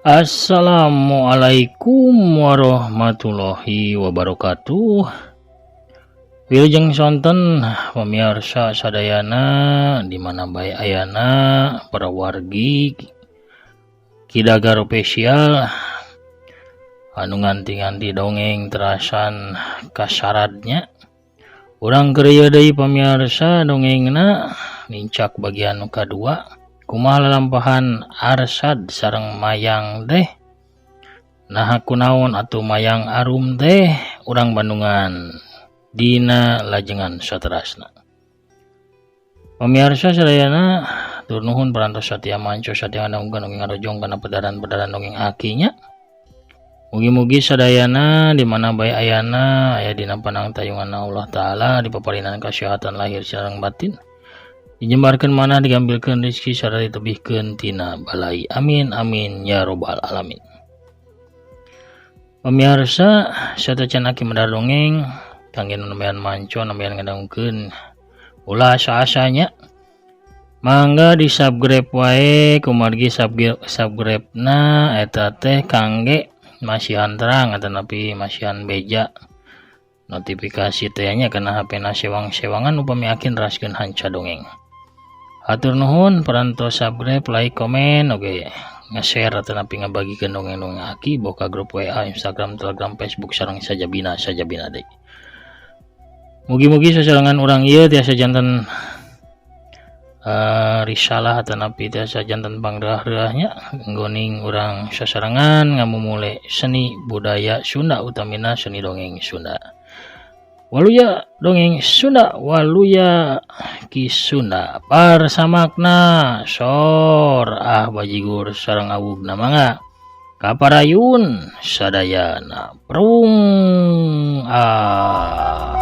Assalamualaikum warahmatullahi wabarakatuh. Wilujeng sonten pemirsa sadayana di mana bae ayana, para wargi Ki Dagar Official anu nganti-nganti dongeng terasan kasaradnya. Urang keur deui pemirsa, dongengna nincak bagian nu kadua. Kumaha lalampahan Arsad sareng Mayang teh? Nah, kunaon atuh Mayang Arum teh? Urang bandungan dina lajengan saterasna. Pemirsa sadayana, hatur nuhun parantos satia manco, satia ngadangkeun dongeng, ngarojong kana pedaran-pedaran dongeng akinya. Mugi-mugi sadayana di mana bae ayana aya dina panangtayungan Allah Ta'ala, dipaparinan kesehatan lahir sareng batin, dijembarkeun manah, digambilkeun rezeki sarta ditebihkeun tina balai. Amin amin ya robbal alamin. Pemirsa, satacan aki medar dongeng, kangge nu nembean manco, nembean ngadangukeun, ulah asa-asanya, mangga di subscribe wae, kumargi subscribe na eta teh kangge masihan terang atanapi masihan beja notifikasi teh nya kana HP na sewang-sewangan upami aki neraskeun hanca dongeng. Hatur nuhun parantos subscribe, like, komen, oke nge-share atanapi ngabagikeun dongeng-dongeng aki boka grup WA, Instagram, Telegram, Facebook sareng sajabina sajabina deui. Mugi-mugi sasarengan urang ieu tiasa janten risalah atanapi tiasa janten pangreuah-reuahnya nggoning urang sasarengan ngamumule seni budaya Sunda, utamina seni dongeng Sunda. Waluya dongeng Sunda, waluya Ki Sunda. Parsamakna sor ah bajigur sareng awugna, mangga kaparayun sadayana. Prung ah.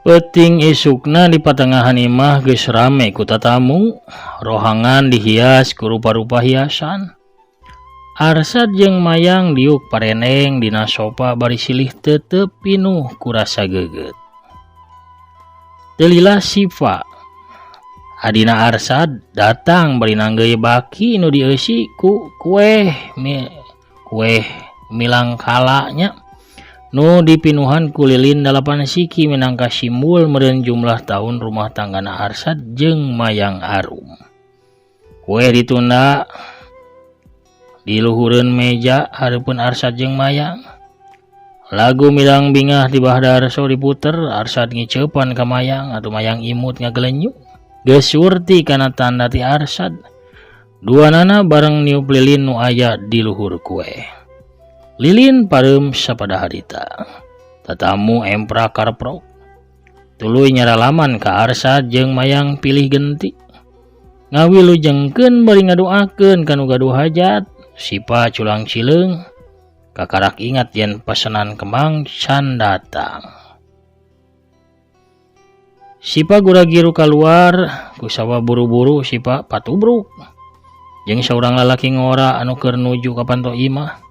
Peuting isukna, di patengahan imah geus rame ku tatamu, rohangan dihias ku rupa-rupa hiasan. Arsad jeung Mayang diuk pareneng dina sopa bari silih tetep pinuh ku rasa geget. Teu lila Siva, adina Arsad, datang bari nanggeuy baki nu dieusi ku kueh mi, kueh milangkala nya nu dipinuhan ku lilin dalapan siki minangka simbol meureun jumlah tahun rumah tanggana Arsad jeung Mayang Arum. Kue ditunda di luhureun meja hareupeun Arsad jeung Mayang. Lagu Midang Bingah ti Bahar Darso diputer, Arsad ngiceupan ka Mayang, atuh Mayang imut ngagelenyu. Geus surti kana tanda ti Arsad. Duanana bareng niup lilin nu aya di luhur kue. Lilin pareum sapada harita. Tatamu emprak karprok. Tuluy nyaralaman ka Arsad jeung Mayang pilih genti. Ngawilujengkeun bari ngadoakeun ka nu gaduh hajat. Sipa culang cileung kakarak ingat yen pesenan kembang can datang. Sipa gura-giru kaluar kusawa buru-buru. Sipa patubruk jeung saurang lalaki ngora anu keur nuju ka panto imah.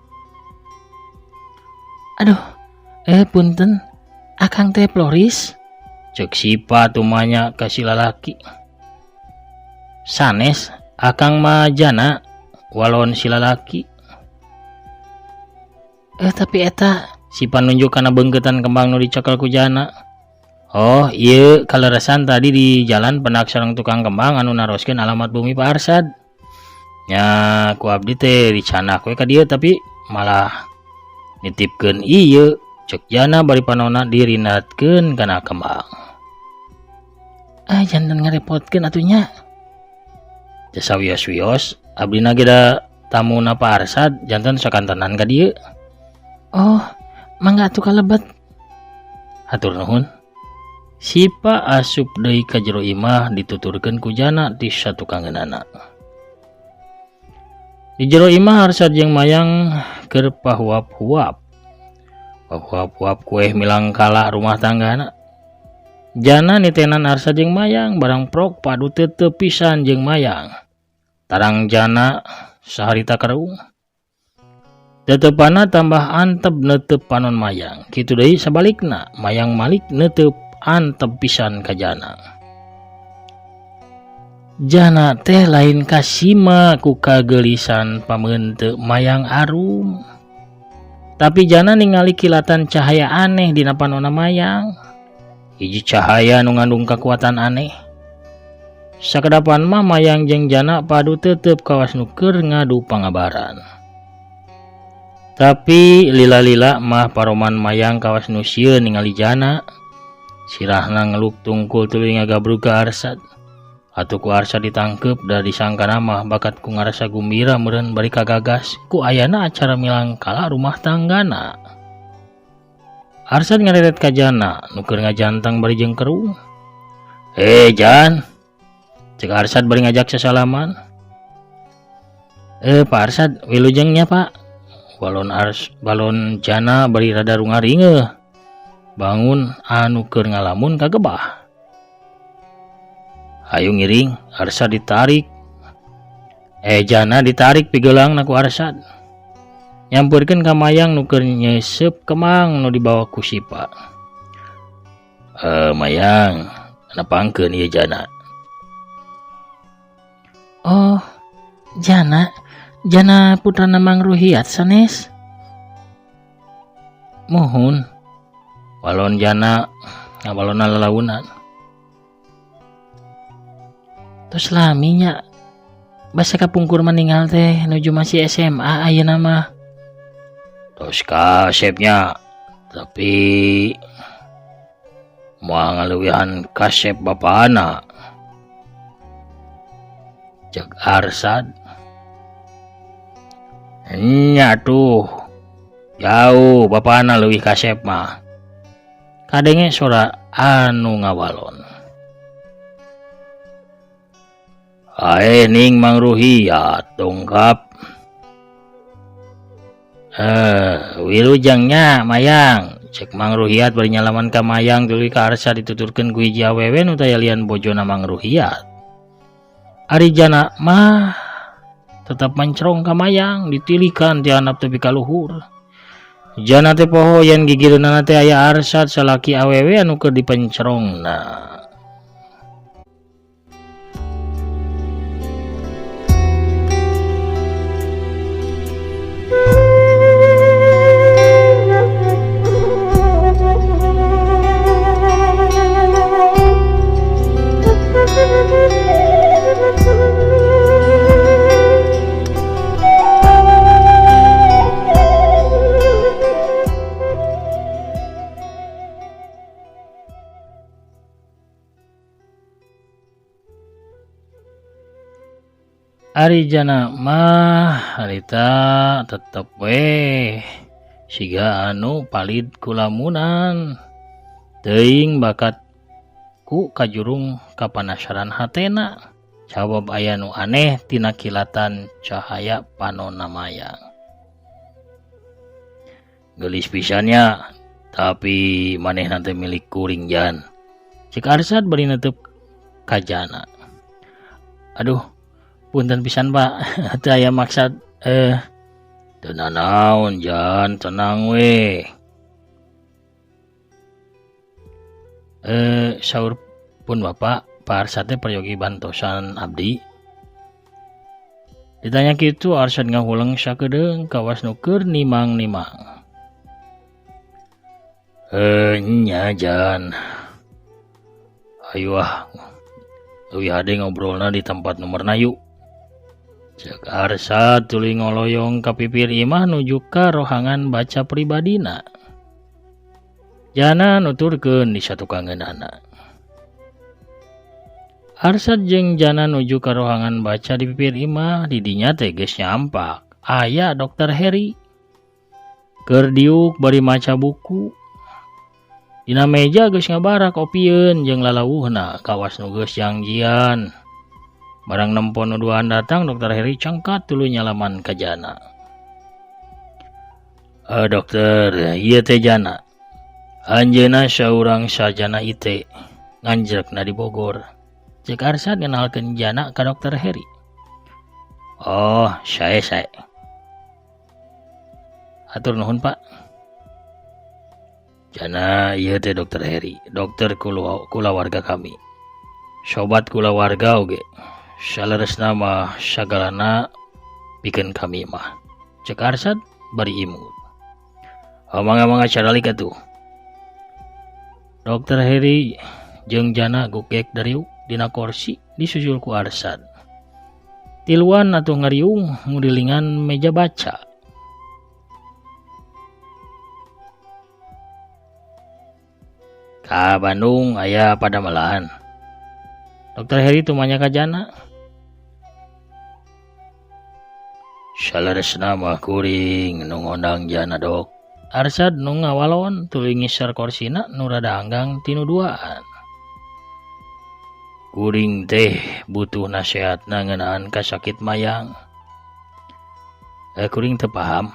"Aduh, eh, punten, Akang teh Floris?" cek Sipa tumanya ka si lalaki. "Sanes, Akang mah Jana," walon si lalaki. "Eh, tapi eta," Sipa nunjuk kana beungkeutan kembang nu dicekel ku Jana. "Oh iya, kaleresan tadi di jalan pendak sareng tukang kembang anu naroskeun alamat bumi Pak Arsad nya, ku abdi teh dicandak we ka dieu, tapi malah nitipkeun ieu," cek Jana bari panona dirindatkeun kana kembang. "Ah, janten ngarepotkeun atuh nya. Teu sawios-wios abdi ge da tamuna Pak Arsad, janten sakantenan ka dieu." "Oh, mangga atuh kalebet." "Hatur nuhun." Sipa asup deui ka jero imah dituturkeun ku Jana ti satukangeunana. Di jero imah Arsad jeung Mayang keur pahuap-huap. Huap-huap kueh milangkala rumah tanggana. Jana nitenan Arsad jeung Mayang barang prok padu tetep pisan jeung Mayang. Tarang Jana saharita kerung. Tetepana tambah antep netep panon Mayang. Kitu deui sabalikna, Mayang malik netep antep pisan ka Jana. Jana teh lain kasima ku kagelisan pameunte Mayang Arum. Tapi Jana ningali kilatan cahaya aneh dina panonna Mayang. Hiji cahaya nu ngandung kakuatan aneh. Sakedapan mah Mayang jeung Jana padu tetep kawas nu keur ngadu pangabaran. Tapi lila-lila mah paroman Mayang kawas nu sieun ningali Jana. Sirahna ngeluk tungkul tuluy ngagabrug ka Arsad. Atuh ku Arsad ditangkep da disangkana mah bakat ku ngarasa gumbira meureun bari kagagas ku ayana acara milangkala rumah tanggana. Arsad ngareret ka Jana nu keur ngajantang bari jeung kerung. "Eh Jan," cek Arsad bari ngajak sasalaman. "Eh Pak Arsad, wilujeng nya Pak." Balon ars balon Jana bari rada rungaringeuh. Bangun anu keur ngalamun kagebah. Hayu ngiring, Arsad ditarik. Jana ditarik pigeulangna ku Arsad. Nyampeurkeun ka Mayang nu keur nyeuseup kemang nu dibawa ku Sipa. Mayang, nepangkeun ieu Jana. Oh, Jana, Jana putrana Mang Ruhiat sanes. Muhun. Walon Jana ngabalonna lalaunan. Tos lami nya. Basa kapungkur meninggal teh nuju masih SMA ayeuna mah. Tos kasepnya, tapi moal ngaleuwihan kasep bapana. Cek Arsad. Nya tuh, jauh bapana leuwih kasep mah. Kadenge sora anu ngawalon. Ae ning Mang Ruhiat dongkap. Wilujengnya Mayang, cek Mang Ruhiat bari nyalaman ka Mayang tuluy ka Arsad dituturkeun ku hiji awewe nu taya lian bojona Mang Ruhiat. Ari Jana mah tetep mencrong ka Mayang ditilikan ti handap tepi ka luhur. Jana teh poho yen gigireunana teh aya Arsad salaki awewe anu keur dipencrongna. Ari Jana mah harita tetep weh siga anu palid kulamunan teuing bakat ku kajurung kapanasaran hatena jawab aya nu aneh tina kilatan cahaya panonna Mayang. Geulis pisannya tapi manehna teh milik kuring Jan, cek Arsad bari netep ka Jana. Aduh, punten pisan Pak, teu aya maksad teu nanaon Jan, tenang we. Saur pun Bapak, Pak Arsad teh peryogi bantosan abdi. Ditanya kitu Arsad ngahuleng sakedeung kawas nu keur nimang-nimang. Nya Jan. Ayo ah, leuwih hade ngobrolna di tempat nomorna yuk. Cek Arsad tuluy ngoloyong ka pipir imah nuju ka rohangan baca pribadina. Jana nuturkeun di satukangeunana. Arsad jeung Jana nuju ka rohangan baca di pipir imah, di dinya teh geus nyampak. Aya Dokter Heri keur diuk bari maca buku. Dina meja geus ngabarak opieun jeung lalawuhna kawas nu geus jangjian. Barang nempo nu duaan datang, Dokter Heri cangkat tuluy nyalaman ka Jana. Dokter, ieu teh Jana. Anjeunna saurang sarjana IT, nganjrekna di Bogor. Cek Arsad ngenalkeun Jana ka Dokter Heri. Oh, sae sae. Hatur nuhun, Pak. Jana, ieu teh Dokter Heri, dokter kulawarga kami. Sobat kulawarga oge. Saleresna mah sagalana pikeun kami mah. Cek Arsad bari imut. Oh, mangga-mangga caralik atuh. Dokter Heri jeung Jana gugek dariuk dina korsi disusul ku Arsad. Tiluan atuh ngariung ngurilingan meja baca. Ka Bandung aya padamelan. Dokter Heri tumanya ka Jana. Saleresna mah kuring nu ngondang Jana, Dok. Arsad nu ngawalon tuluy ngiser korsina nu rada anggang tinu duaan. Kuring teh butuh nasehatna ngeunaan kasakit Mayang. Kuring teu paham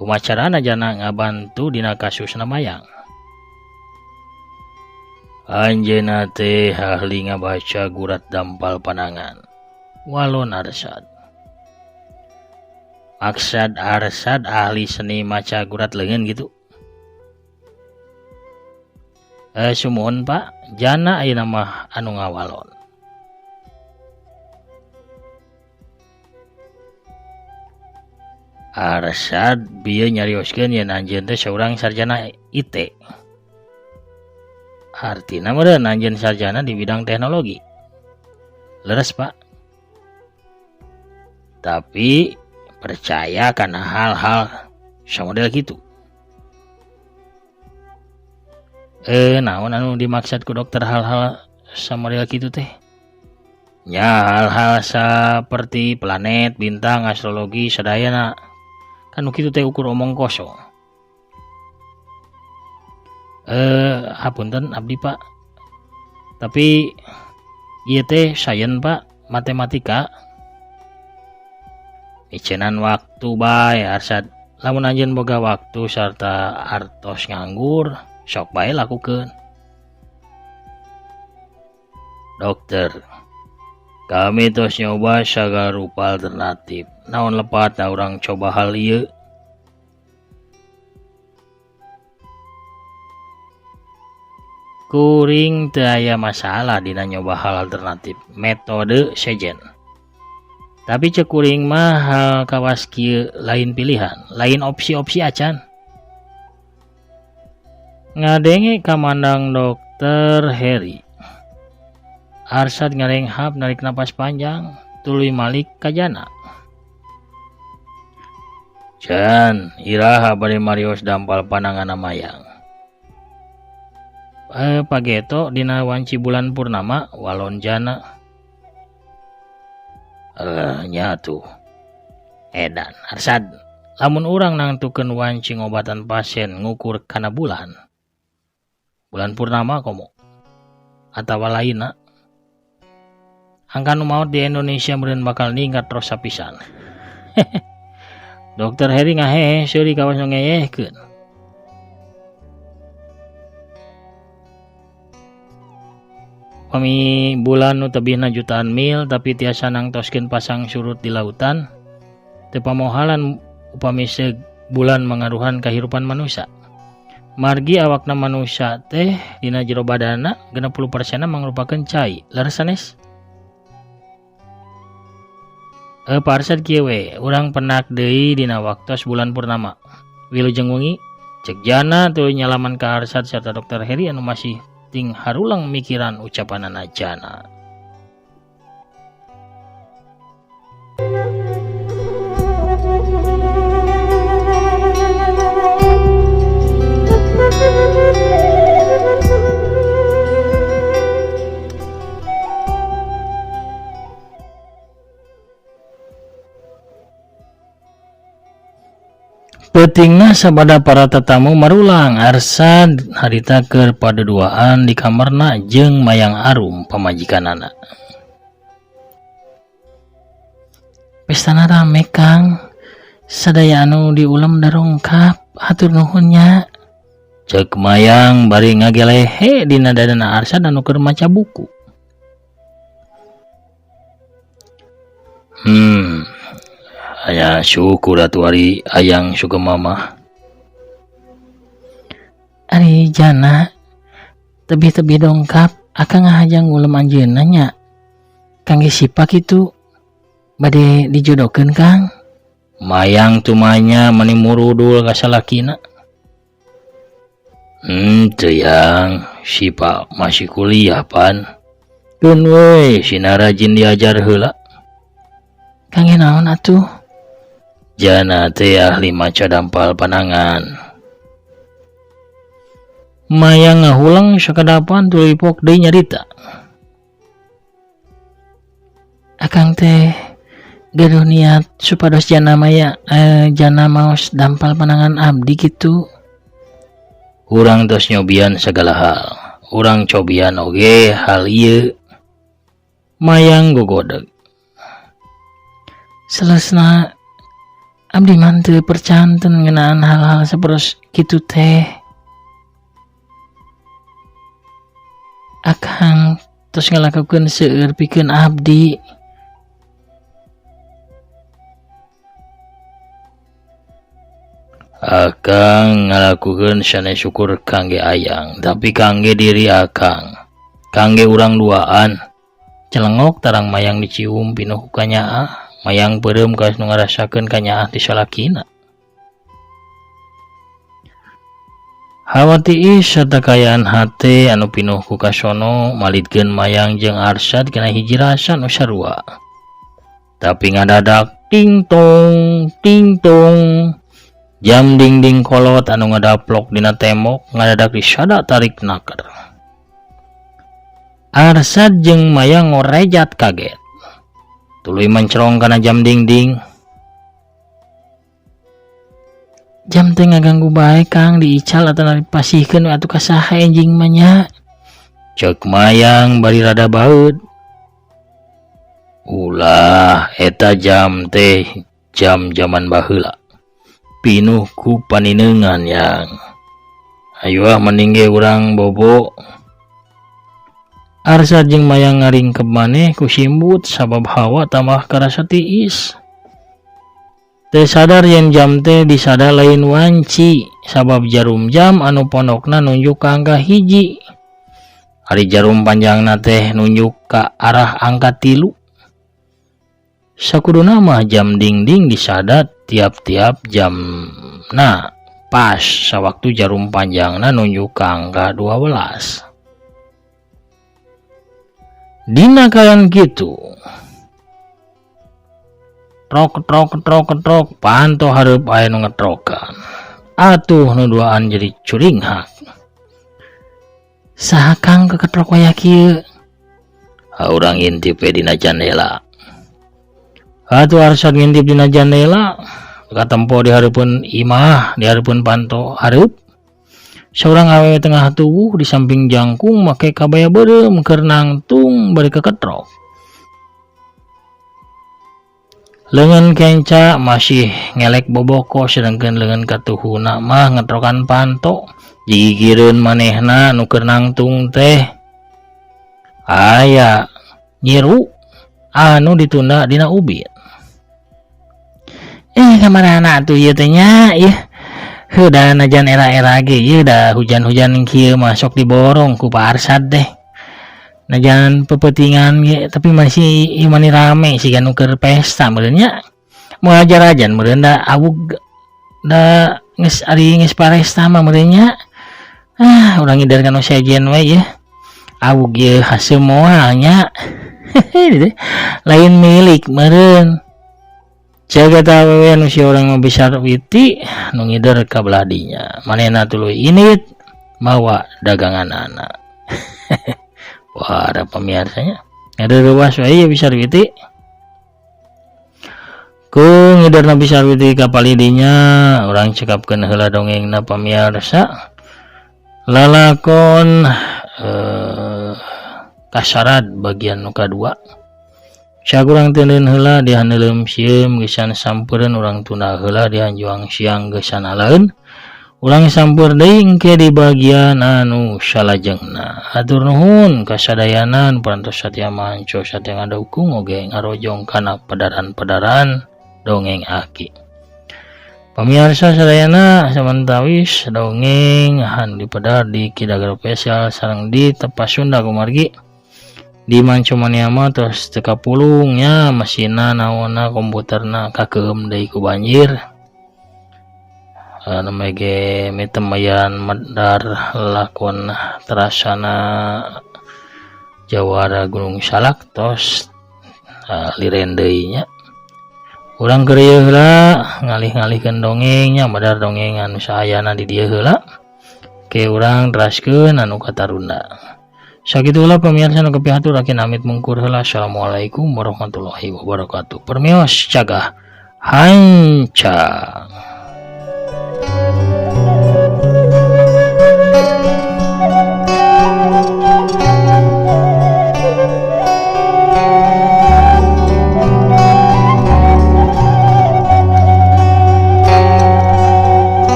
kumaha carana Jana ngabantu dina kasusna Mayang. Anjeunna teh ahli ngabaca gurat dampal panangan. Walon Arsad. Maksad Arsad ahli seni maca gurat leungeun gitu. Sumuhun Pak, Jana ayeuna mah anu ngawalon. Arsad bieu nyarioskeun yen anjeun teh saurang sarjana IT. Artina meureun anjeun sarjana di bidang teknologi. Leres Pak. Tapi percaya kana hal-hal samodel kitu. Naon anu dimaksud ku dokter hal-hal samodel kitu teh? Nya hal-hal seperti planet, bintang, astrologi, sadayana. Kan nu kitu teh ukur omong kosong. Hapunten abdi Pak. Tapi ieu teh sains Pak, matematika. Micenan waktu bae Arsad. Lamun anjeun boga waktu sarta artos nganggur, sok bae lakukeun. Dokter, kami tos nyoba sagala rupa alternatif. Naon lepatna urang coba hal ieu? Kuring teu aya masalah dina nyoba hal alternatif, metode sejen. Tapi cek kuring mah hal kawas kieu lain pilihan, lain opsi-opsi acan. Ngadenge kamandang Dokter Heri. Arsad ngarenghap narik napas panjang, tuluy malik ka Jana. Jan, iraha bade marios dampal pananganna Mayang. Pageto dina wanci bulan purnama walon Jana. Nya tuh. Edan Arsad, lamun urang nangtukeun wanci ngobatan pasien ngukur kana bulan. Bulan purnama komo atawa lainna. Angka nu maot di Indonesia meureun bakal ningkat terus sapisan. Dokter Heri ngahehe seuri kawas nu ngeyehkeun. Pami bulan nu tebihna jutaan mil tapi tiasa nangtoskeun pasang surut di lautan, teu pamohalan upami seug bulan mangaruhan kahirupan manusia. Margi awakna manusia teh dina jero badanna 60% mangrupakeun cai. Leres sanes? Pak Arsad kieu we, urang penak deui dina waktos bulan purnama. Wilujeng wengi, cek Jana tuluy nyalaman ka Arsad sarta Dokter Heri anu masih ting harulang mikiran ucapanana Jana. Peutingna sabada para tetamu marulang Arsad harita keur paduduaan di kamarna jeung Mayang Arum pamajikanana. Pestana rame Kang. Sadaya anu diulem darongkap, hatur nuhun nya. Cek Mayang bari ngagelehe dina dadana Arsad anu keur maca buku. Aya syukur atuh ari Ayang suka mamah. Ari Jana tebih-tebih dongkap akang ngahajang ngulem anjeunna nya. Kangge sipa kitu? Bade dijodohkeun Kang? Mayang tumanya mani murudul ka salakina. Teu Yang, Sipa masih kuliah pan. Keun we sina rajin diajar heula. Kangge naon atuh? Jana teh ahli maca dampal panangan. Mayang ngahulang sakadapan tuluy pok deui nyarita. Akang teh gaduh niat supados Jana maya Jana maos dampal panangan abdi gitu. Urang tos nyobian segala hal. Urang cobian oge hal ieu. Mayang gogodeg. Selesna abdi mah teu percanten ngeunaan hal-hal saperos kitu teh. Akang tos ngalakukeun seueur pikeun abdi. Akang ngalakukeun sanes syukur kangge Ayang, tapi kangge diri akang. Kangge urang duaan. Celengok tarang Mayang dicium pinuh ku kanyaah. Mayang peureum kawas nu ngarasakeun kanyaah ti salakina. Hawa tiis sarta kaayaan hate anu pinuh ku kasono malitkeun Mayang jeung Arsad kana hiji rasa nu sarua. Tapi ngadadak ting tong ting tong jam dingding kolot anu ngadaplok dina tembok ngadadak disada tarik naker. Arsad jeung Mayang ngorejat kaget. Tuluy mencrong kana jam dingding. Jam teh ngaganggu bae Kang, diical atawa dipasihkeun atuh ka saha enjing mah nya. Cek Mayang bari rada baeud. Ulah eta jam teh jam jaman baheula. Pinuh ku panineungan Yang. Ayo ah mending ge urang bobo. Arsad jeung Mayang ngaringkep maneh ku simbut sabab hawa tambah karasa tiis. Teu sadar yen jam teh disada lain wanci sabab jarum jam anu pondokna nunjuk ka angka 1. Ari jarum panjangna teh nunjuk ka arah angka 3. Sakuduna mah jam dingding disada tiap-tiap jamna pas sawaktu jarum panjangna nunjuk ka angka 12. Dina kayan kitu. Trok trok trok trok panto hareup aya nu ngetrokan. Atuh nu duaan jadi curinghak. Saha Kang keketrok waya kieu? Urang intip we dina jandela. Atuh Arsad ngintip dina jandela, katempo di hareupeun imah, di hareupeun panto hareup. Saurang awewe tengah tubuh di samping jangkung make kabaya beureum keur nangtung bari keketrok. Leungeun kenca masih ngelek boboko sedangkeun leungeun katuhuna mah ngetrokan panto. Gigireun manehna nu keur nangtung teh aya nyiru anu ditunda dina ubin. Kamarana atuh ieu teh nya ieu. Heuh da najan era-era ge ieu da hujan-hujan kieu mah sok diborong ku Pak Arsad teh. Najan pepeutingan ge tapi masih ieu mani rame siga nu keur pesta meureun nya. Moal jarajan meureun da awug da geus ari geus paresta mah meureun nya. Ah, urang ngider ka nu sejen we ieu. Awug ieu haseum moal nya. Lain milik meureun. Cek eta awewe nu si urang mah bisa witi nu ngider ka belah dinya. Manehna tuluy init mawa daganganana. Wah, ada pamiarsanya. Ngareurewas we ieu bisa witi. Ku ngiderna bisa witi ka palidinya, urang cekapkeun heula dongengna pamiarsa. Lalakon kasarad bagian nu kadua. Cag urang teundeun heula dihaneuleum sieum geusan sampeureun urang tunda heula dihanjuang siang geusan alaeun. Urang sampeur deui engke di bagian anu salajengna. Hatur nuhun kasadayana nu parantos satia manco satia ngadukung oge ngarojong kana pedaran-pedaran dongeng Aki. Pamiarsa sadayana, samantawis dongeng anu dipedar di Ki Dager Official sareng di Tepas Sunda, kumargi di Manco Mania mah tos teu kapulung nya, mesinna naonna komputerna kakeum deui ku banjir. Anu ge mitemayan medar lakon terasana Jawara Gunung Salak tos liren deui nya. Urang keur ieu heula ngalih-ngalihkeun dongeng nya, medar dongeng anu saayana di dieu heula ke urang teraskeun anu katarunda. Sakitu heula pamiarsa nu kapihatur, Aki amit mungkur heula. Assalamualaikum warahmatullahi wabarakatuh. Permios, cagah hancang.